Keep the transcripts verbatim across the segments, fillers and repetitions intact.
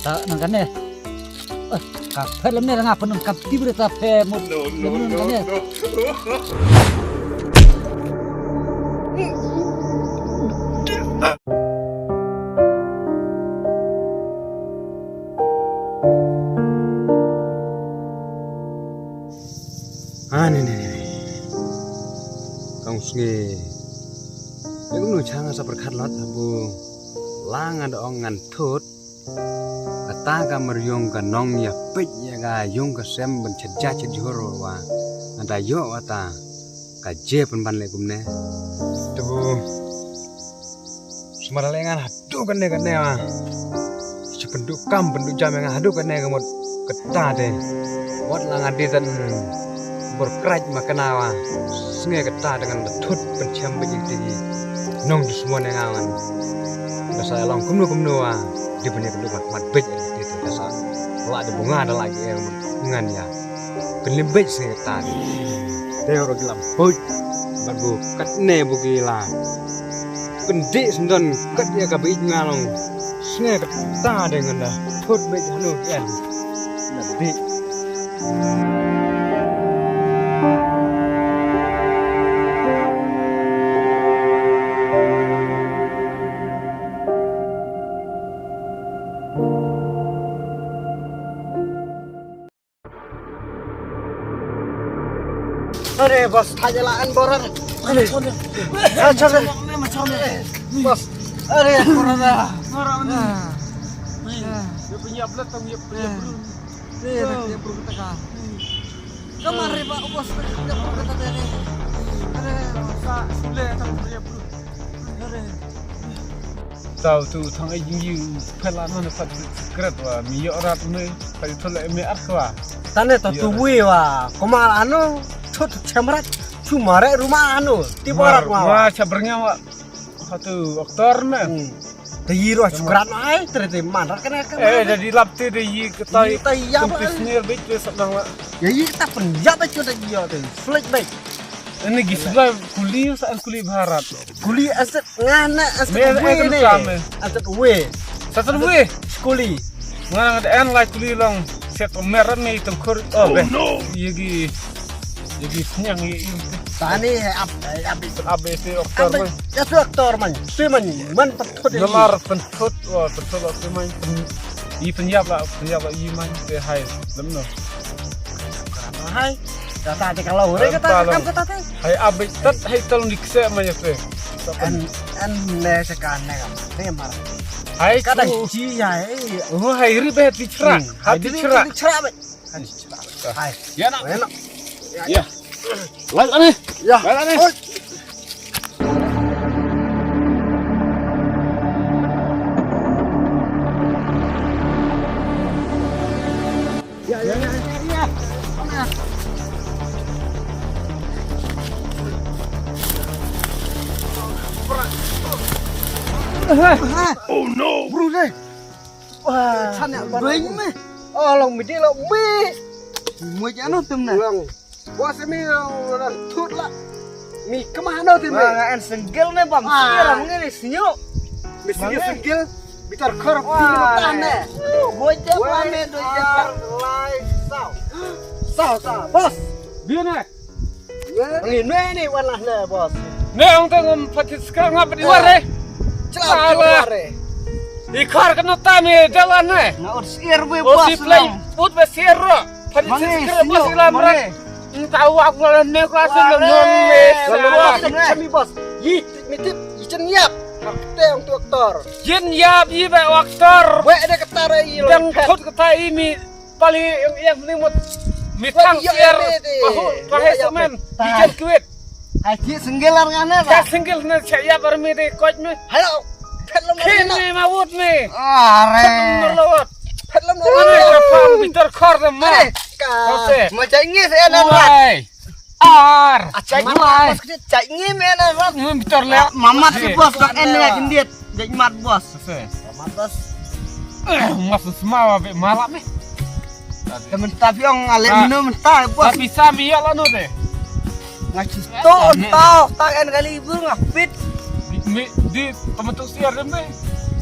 Ah, nang kane. Eh, ka phet lem ne nga pynun kap ti bre ta phe mut. No, no, lem no, kane. No. Ah, ne, ne, ne, ne. Kong sngi. Ek nu chang sa perkhat lot bu. Lang ada ong ngan thut. Kata ka mer yung ka nong ïa peit ïa ka yung ka sem ban chet ja chet jhur wa. Nga da ïoh wa ta ka je pynban leh kumne. Tu sumar leh ngan haduh kane kane wa. Shi pynduh kam pynduh jam ïa nga haduh kane ka mut kata de. Wat la nga dei tan bor krach ma kane wa. Snge kata de ngan da thut pynchem beit ïa ki nong dusmon ïa nga ngan. Ka sa long kumno kumno wa. Dei ban ïa ka duh mat mat beit ïa ka dei ka sa. La dei bunga da la ki ïa ngan ïa. Pynlem beit snge kata de. Te ro ki la buit bad bu katne bu ki la pyndih syndon kat ïa ka beit nga long. Snge kata de ngan da thut beit hanu ki en. Na dih. Are boss, thaja la an borar. Are. Are, chale. Boss. Are, borar. Borar. Ye punya belat tang ye punya bru. Ye punya bru kita ka. Kamar ri ba boss punya bru kita tadi. Are. Sa sule tang punya bru. Are. Tau tu thang ai jing jing pela na na pat kret wa mi yo rat ne pat tu le me ar kwa. Tane ta tu wi wa. Koma ano chut chemrat chu mare ruma ano ti barat wa. Wa cha berngam wa. Hatu aktor ne. Te yi ro chu krat ai tre te man rat kana kana. Eh, jadi lap te de yi kata. Yi ta ya ba. Pisnir bit te sat nang wa. Ya yi ta pen ya ba chu da yi ya te. Flick bait. Ini gi sebelah kuli sa kuli barat. Kuli asat ngana asat we ne. Asat we. Asat we. Kuli. Ngana ngat en lai kuli long set mer me tengkur. Oh be. Yegi yegi snyang ye. Tani he ap ap ap se doktor man. Ya doktor man. Seman man patot. Lamar patot wa patot wa seman. I penyap la penyap la i man se hai. Lemno. Hai. Kata te kalau re kata kam kata te. Hai abis tat hai tolong dikse manya te. An an ne se kan ne kam. Ne mar. Hai kata ji ya. Oh hai ri bet bichra. Hai bichra. Bichra bet. Hai. Ya nak. Ya nak. Ya. Lai ane. Ya. Lai ane. Ya, ya, ya, ya, ya. Oh no. Bro deh. Wah. Sana bro ini. Oh, long midi long mi. Mo jano tum na. Bos mi la thut la. Mi kemah no ti mi. Nga en single ne bang. Sira mengini sinyo. Mi sinyo single. Bitar kor ti mata ne. Boy je pa ne do je pa. Lai sao. Sao sao. Bos. Dia ne. Ngi ne ni wan lah ne bos. Ne ong te ngom patit skra ngap di ware. Chala di ware. Ikar kena tani dalan ne. Nga ut sir we bos. Ut be sir ro. Patit skra bos ilam rat. Nta wa kula ne kula sun ngom me. Kami bos. Yi mi tip yi chen yap. Te ong tu aktor. Yin yap yi be aktor. We de kata re yi. Dang thot kata yi mi pali yang yang ni mut. Mi thang siar. Ahu pahe semen. Yi chen kwit. Hai ki single ar ngane. Ka single ne cha yap ar mi de koch mi. Hello. Phet lom. Kin mi ma wut mi. Are. Phet lom lawat. Phet lom lawat. Are ka pam bitar kor de ma. Are. Ka. Ma chai ngi se na. Ar. Achai ngi. Mas kiti chai ngi me na rat. Ngi bitar le. Mamat si bos dok en ya jindiet. Jai mat bos. Mamat bos. Mas sma wa be malak me. Temen tapi ong ale mino menta bos. Tapi sami ya lanu de. Ngaji to entau tak en kali ibu ngapit. Di temen tu siar dem be.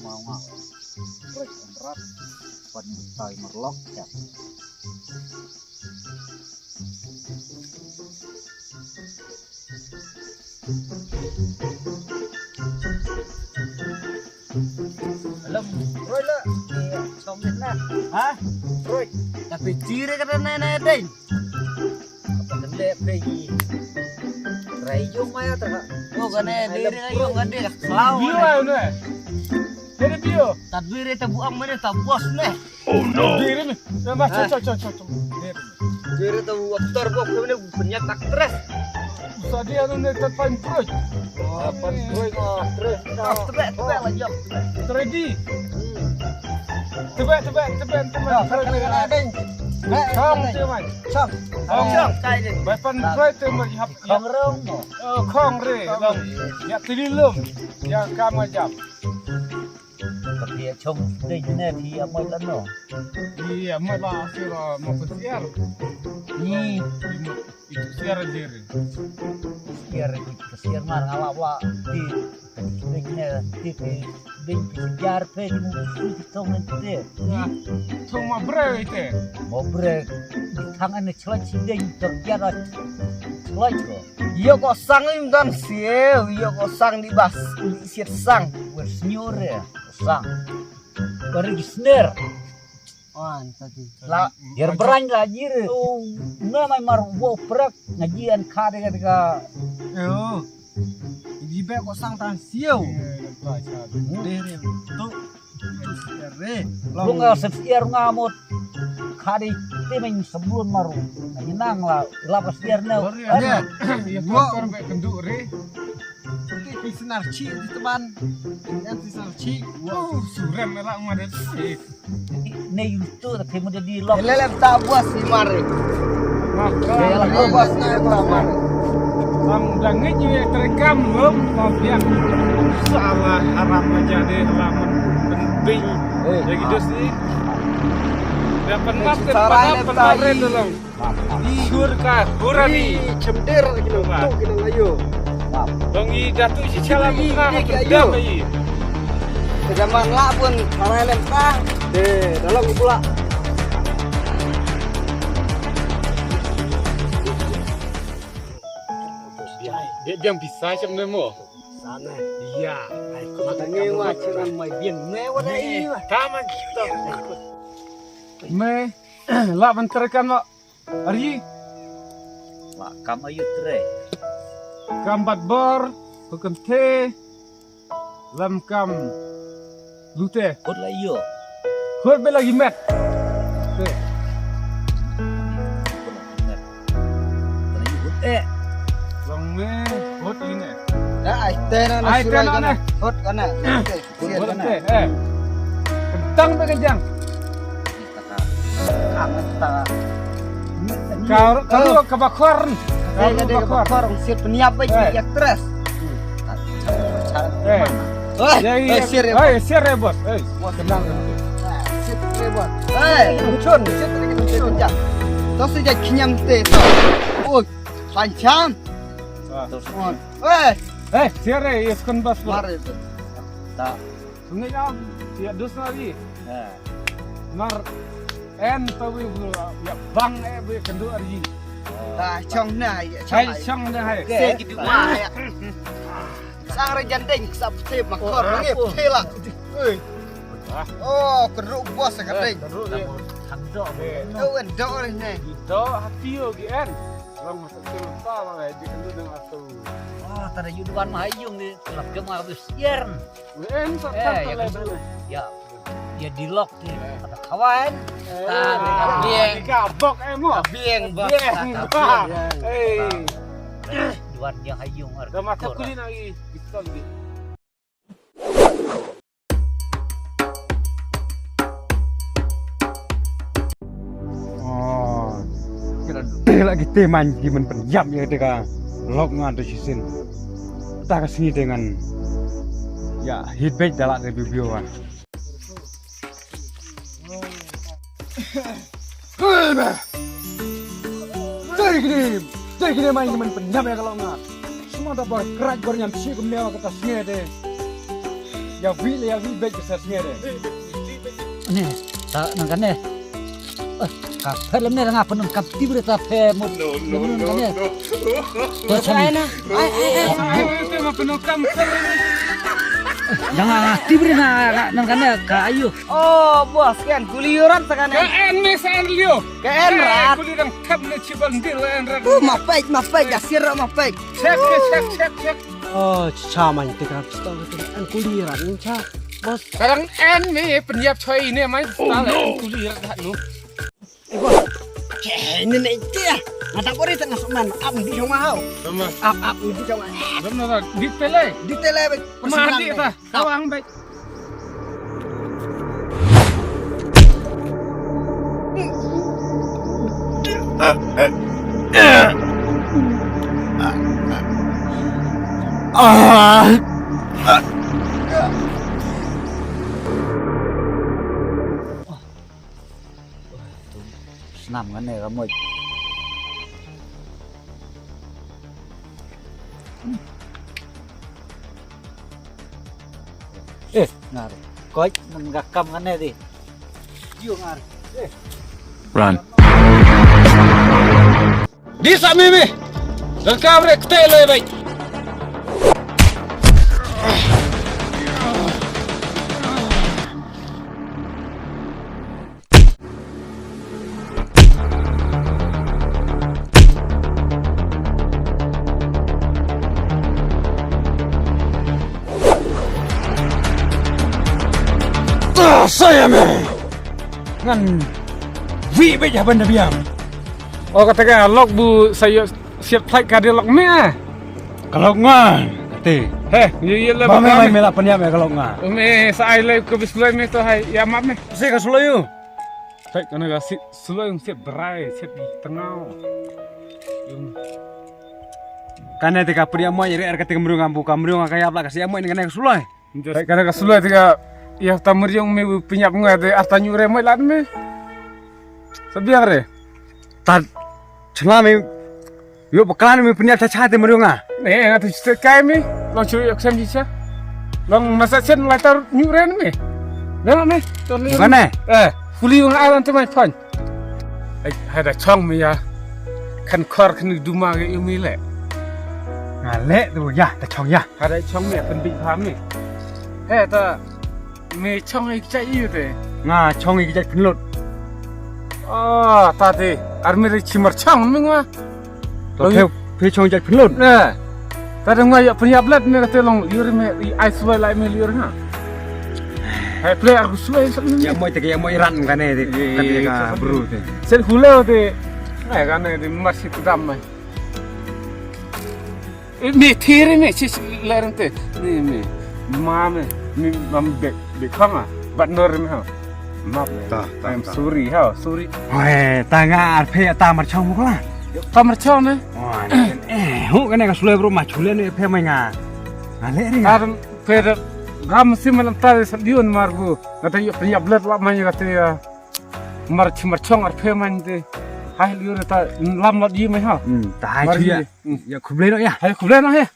Mau ngap. Woi, berat. Pan tai merlok ya. Alam, Roy lah. Iya, somit lah. Ha? Roy. Tapi ciri kata nenek ding. Apa kena pergi? Rai jom maya terhak. Oh, kena diri ayo ngade lah. Selalu. Bio ayo ne. Jadi bio. Tadbir itu buang mana tak bos ne. Oh no. Diri ni. Dah, dah, cok, cok, cok, cok. Diri. Diri tu aktor kau kau ni penyak tak teres. Usah dia tu ni tempat perut. Tempat perut. Terus. Tebak, tebak lah jom. Ready. Tebak, tebak, tebak, tebak. Kong tu man. Kong. Kong. Kong. Bai pan perut tu man hap. Kong rong. Oh, kong re. Ya tililum. Ya kam ajap. Ka phi ïa chong dei ne phi ïa moi lano. Ïa moi ba sir mo pynsiar. Ni itu siar jer. Siar ka siar mar nga la wa ti. Dei ne ti ti dei phi siar phi di mu phi tong ne ti. Tong ma bre te. Mo bre. Thang ne chloi si dei tor kiar chloi ko. Ïa ko sang im dan sieu, ïa ko sang di bas, di siat sang. Wer senior ya, sang. Baru di senior. Wan tadi. La, yer berang la jir. Oh, na mai mar wo prak ngaji an ka de ka. Oh. Di be ko sang tan sieu. Deh re. Tu. Bung sep siar ngamut. Kadi timing sebelum maru. Nang la lap siar ne. Ïa ko kor be kendu re. Ti senar chi di teman. Yang ti senar chi. Wow, surem la ngade. Ne yutu tapi muda di lok. Lelem tak buas di mari. Lelem tak buas na mari. Lam dangit ni terekam lum. Salah haram aja deh lamun penting. Lagi dos ni. Dia penat, penat, penat, tolong. Surka, kurani. Chemder lagi lo. Tu kita layu. Dong i datu si chala muka. Kita zaman lah pun sarai lem ka. Deh, dalam pula. Dia dia bisa macam nemo. Sana. Iya. Ai, kau tak ngewa cerang mai bien. Ngewa dah iya. Taman kita. Me, lah menterkan mak. Ari. Wa kam ayu tre. Kam bat bor, hukum te. Lam kam lute. Hot la iyo. Hot be lagi met. Te. Eh. Long me hot ini. Ai tena na. Ai tena na. Hot kana. Hot te. Eh. Kentang be kejang. Kau kau ka bakor. Kau ka bakor. Siat peniap baik siat tres. Eh. Oi, ya, ya. Oi, siar ya, bos. Eh, bos, tenang. Siat ya, bos. Eh, muncul, siat lagi muncul jang. Tos aja kenyang te. Oi, pancam. Eh, eh, siar ya, ya, sekon bos, bos. Mari tu. Tak. Sungai jam, ya, dos lagi. Mar en tawi bu ya bang eh bu kendu arji. Ta chong na ya chong. Hai chong na hai. Se gitu ma ya. Ang re jandeng sa pte ma kor ngi pte la. Oi. Oh, keruk bos ka deng. Keruk dia. Thang dok. Oh, en dok ni ne. Dok hati yo gi en. Long masuk tu lupa bang eh di kendu deng aku. Oh, tadi yuduan mah ayung ni. Kelap ke mah habis yer. En sa Eh, ya kan. Ya. Ya di lock ni. Ada kawan. Eh, Tapi bieng. Gabok eh mo. Bieng bos. Bieng. Bieng. Eh. Duan dia hayung. Dah mata kulit lagi. Pistol dia. Oh. Kira dei la ki te man ki man pynïap ïa ka lok nga da shisien. Ta ka sngi te ngan ïa hit beit da la de biu biu wan. Hei, ba. Dei kine, dei kine man ki man pynïap ïa ka lok nga. Sma da bor kraj bor ñiam shi kumne wa kata sngi de. Ïa wi le ïa wi beit kata sngi de. Ne, ta nang kane. Eh, ka pher lem ne nga pynung kam ti bre ta pher mut. No, no, no, no. Ai, ai, ai, ai. Ai, ai, ai, ma pynung kam pher. Nang nga ti bre nga nang kane ka ayu. Oh, bos kan kuli yuran sa kane. Ka en me sa en lio. Ka en rat. Kuli dang thap ne chibal ndir wa en rat. Uh, ma peit, ma peit, da sir ma peit. Check, check, check, check. Oh, cha man te ka pistol te an kuli rat ni cha. Bos. Sekarang en ni penyap choi ini main pistol en kuli rat dah nu. Eh, bos. Che, ini ni dia. Mata kori tengah suman. Am di chong hau. Sama. Ap ap di chong. Sama lah. Di tele. Di tele. Mati ta. Kawang baik. Snam ngan ne ka moj. Eh, ngar. Koj, ngan ka kam ngan ne di. Jiu ngar. Eh. Run. Di sa mi mi. Dan kam re kte le bai. Ta saya me. Ngan wi be jaban da biang. Oh, kata ka lok bu sayo siat flight ka de lok me ah. Ka lok nga. Kate. He, ye ye la. Ba me mai me la pania me ka lok nga. Me sa ai le ko bisloi me to hai ya map me. Se ka sloi yu. Flight kana ka si sloi yu siat berai siat tengau. Kane te ka pria mo ye re ka te ka mriung ambu ka mriung ka yap la ka sia mo ni kane ka sloi. Baik, kane ka sloi te ka, ïa ta meriong me pynïap nga te arta nyu re mai lad me. Sa biang re. Tad chna me. Yo pakan me pynïap cha cha te meriong nga. Ne nga tu chite kai me. Long chu yo ksem chi cha. Long masa chen lai tar nyu re me. Ne me. Ton le. Bukan eh. Eh, kuli nga aran te mai phone. Ai, hai da chong me ya. Kan khor kan duma ge yu me le. Nga le tu ya, da chong ya. Hai da chong me kan bi pha me. He ta me chong ai chai yu te. Nga chong ai chai pynlut. Ah, ta te. Ar me re chimar chong me nga. To phe phe chong jat pynlut. Ne. Ta dang nga ïa pynïap lad me ka te long liur me i ai suai lai me liur ha. Hai play aku suai sa me. Ïa moi te ïa moi ran kane te kane ka bru te. Sen huleo te. Ai kane te mar si tu dam mai. Me thiri me si lereng te. Ni me. Ma me. Me mam bek bek khama. Bat nor me ha. Map. Ta, ta, I'm sorry, ha, sorry. Oi, ta nga ar phe ta mar chong mukla. Ta mar chong ne? Oi, eh, hu kane ka sule bro ma chule ne phe mai nga. Nga le ri. Ar phe da gam si malam ta sa diun mar bu. Nga ta yu ya blet la mai nga te ya. Mar chi mar chong ar phe mai te. Hai liu ta lam la di mai ha. Hmm, ta hai chi ya. Ya khublei no ya. Hai khublei no ya.